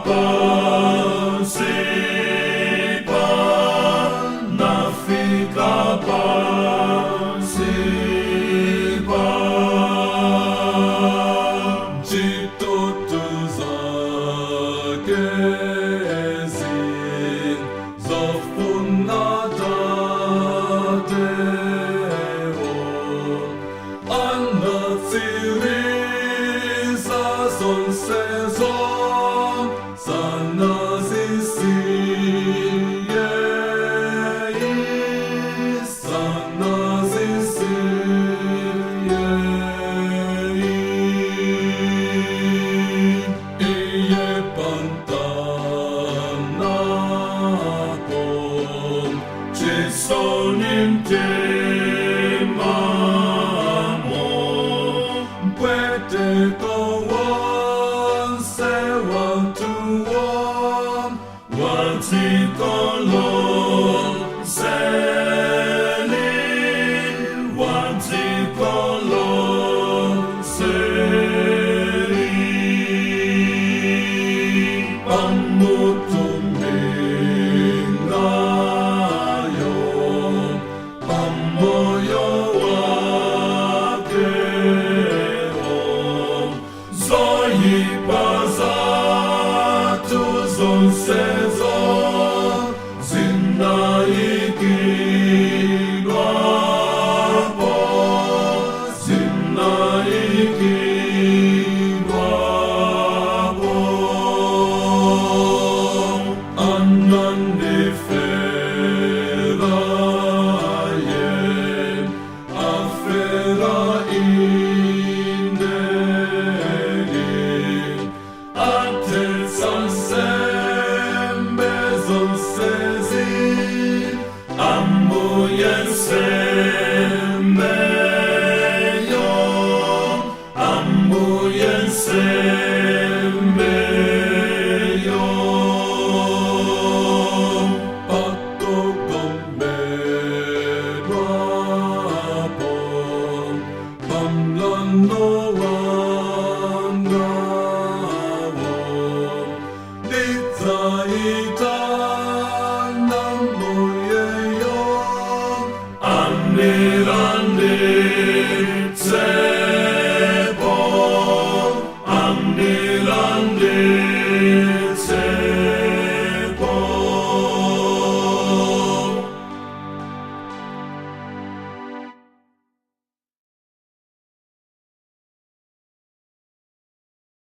Pansi pa, nafika pansi pa. Ntchito zakezi zofuna Tatewo anatsiriza zonsezo sanazisiye, sanazisiye. Iye pantanapo chisoni mtimamo mpweteko wonse watuwo wadziko lonseli, wadziko lonseli. Pamutu mingayo pamoyo wakewo zoyipa zathu zonsezo zinayikidwapo, zinayikidwapo. Anandifera ye, afera indeli, athetsa nsembe zonsezi, ambuye nsembeyo, ambuye nsembeyo.